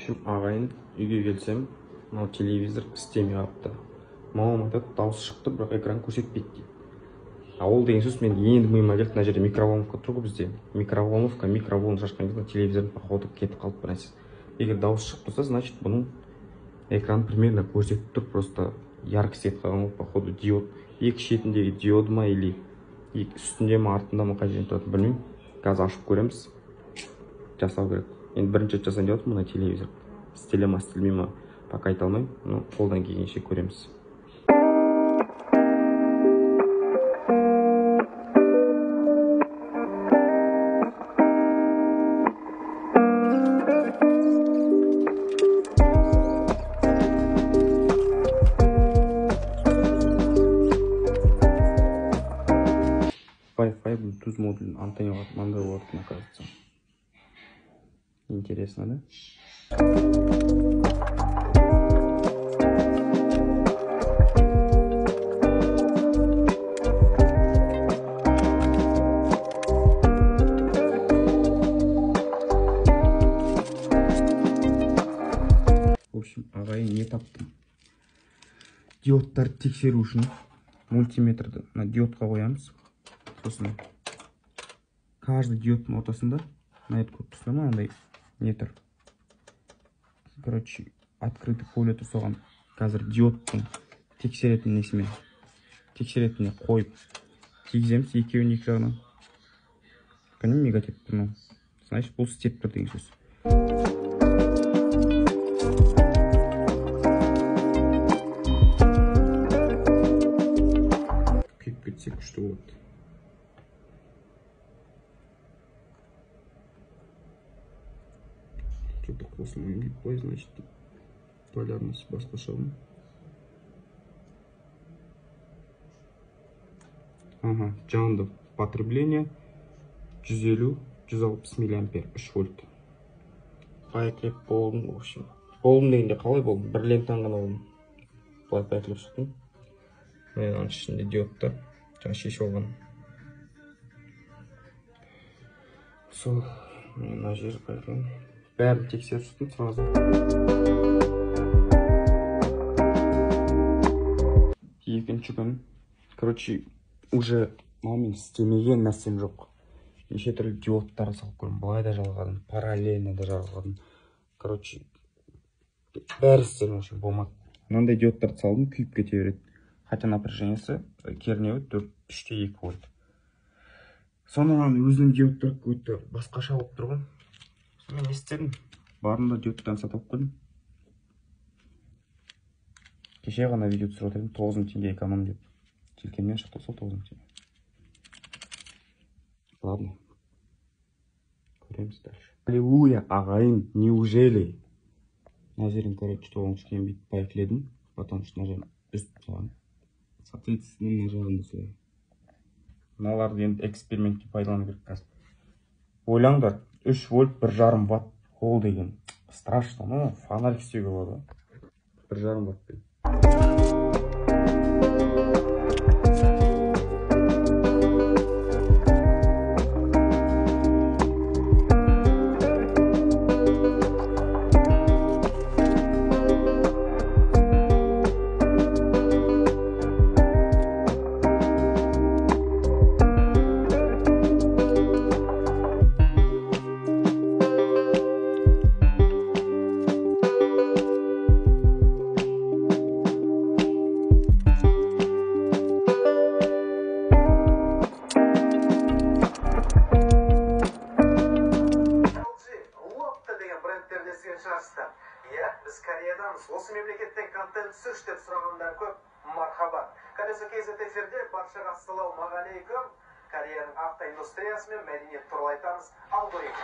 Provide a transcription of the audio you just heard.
Общем, ағайын, үйге келсем, мынау телевизор істемей қалыпты. Мамам айтады, дауыс шықты, бірақ экран көрсетпейді дейді. А ол деген сөз, мен енді миыма келді, мына жерде микроволновка тұр ғой бізде. Микроволновка, микроволновка шашқан кезде телевизордың походу кетіп қалды бір нәрсе. Егер дауыс шығып тұрса, значит бұның экран примерно көрсетіп тұр, просто яркость кетіп қалған ғой, походу диод. Екі шетіндегі диод ма или үстінде ма, артында ма, қай жерде тұратынын білмеймін. Қазір ашып көреміз. Жасау керек. Енді бірінші рет жасайын деп жатырмын мына телевизор. Істеле ма, істелмей ма, пока айта алмаймын, но қолдан келгенше көреміз. Wi-Fi, Bluetooth модуль, антенна мынандай болады екен, оказывается. Интересно, да? В общем, ағайын, не таптым. Диодтарды тексеру үшін мультиметрді мына диодқа қоямыз. Сосын каждый диодтың ортасында мына жерді көріп тұрсыздар ма, мынандай не тұр. Короче, открытый поле тұр, соған қазір диодтың тексеретін несімен, тексеретініне қойып тигіземіз екеуін екі жағынан. Кәне мигать етіп тұр мынау. Значит, бұл істеп тұр деген сөз. Күйіп кетсе күшті болады. Что-то қосылмайын дейді былай, значит, полярность басқаша ғой. Ага, жанды потребление 150-160 миллиампер, 3 вольт. Пайклеп болдым, в общем. Болдым дегенде қалай болдым? Бір лентаны ғана болдым. Былай пайклеп шықтым. Мынаның ішінде диодтар жаңа шешіп алған. Сол, мына жер пайклеп. Бәрін тексеріп шықтым сразу. Екінші күн. Короче, уже мынаумен істемеген нәрсем жоқ. Неше түрлі диодтар салып көрдім. Былай да жалғадым, параллельно да жалғадым. Короче, бәрі істедім, в общем, болмады. Мынандай диодтарды салдым, күйіп кете береді. Хотя напряжениесі кернеуі 3,2 вольт. Сонан өзінің диодтары какой-то басқаша болып тұр ғой. Мен не істедім? Барын да диодтан сатып алып келдім. Кеше ғана видео түсіріп отырдым, 9000 теңге эконом деп. Желкемнен шықты сол 9000 теңге. Ладно. Көреміз дальше. Аллилуйя, ағайын, неужели? Мына жерін, короче, тоғызыншы кейін бүйтіп пайкледім, потому что мына жерін үзіп тастаған. Соответственно, мына жағын да солай. Мыналарды енді экспериментке пайдалану керек қазір. Ойлаңдар, 3 вольт 1,5 ватт, ол деген страшно, ну, фонарик істеуге болады ғой. 1,5 ваттпен. Біз Кореядамыз. Осы мемлекеттен контент түсірші деп сұрағандар көп. Мархаба. Колесо KZ эфирде баршаға ассалаумағалейкум. Кореяның автоиндустриясы мен мәдениет туралы айтамыз. Ал көрейік.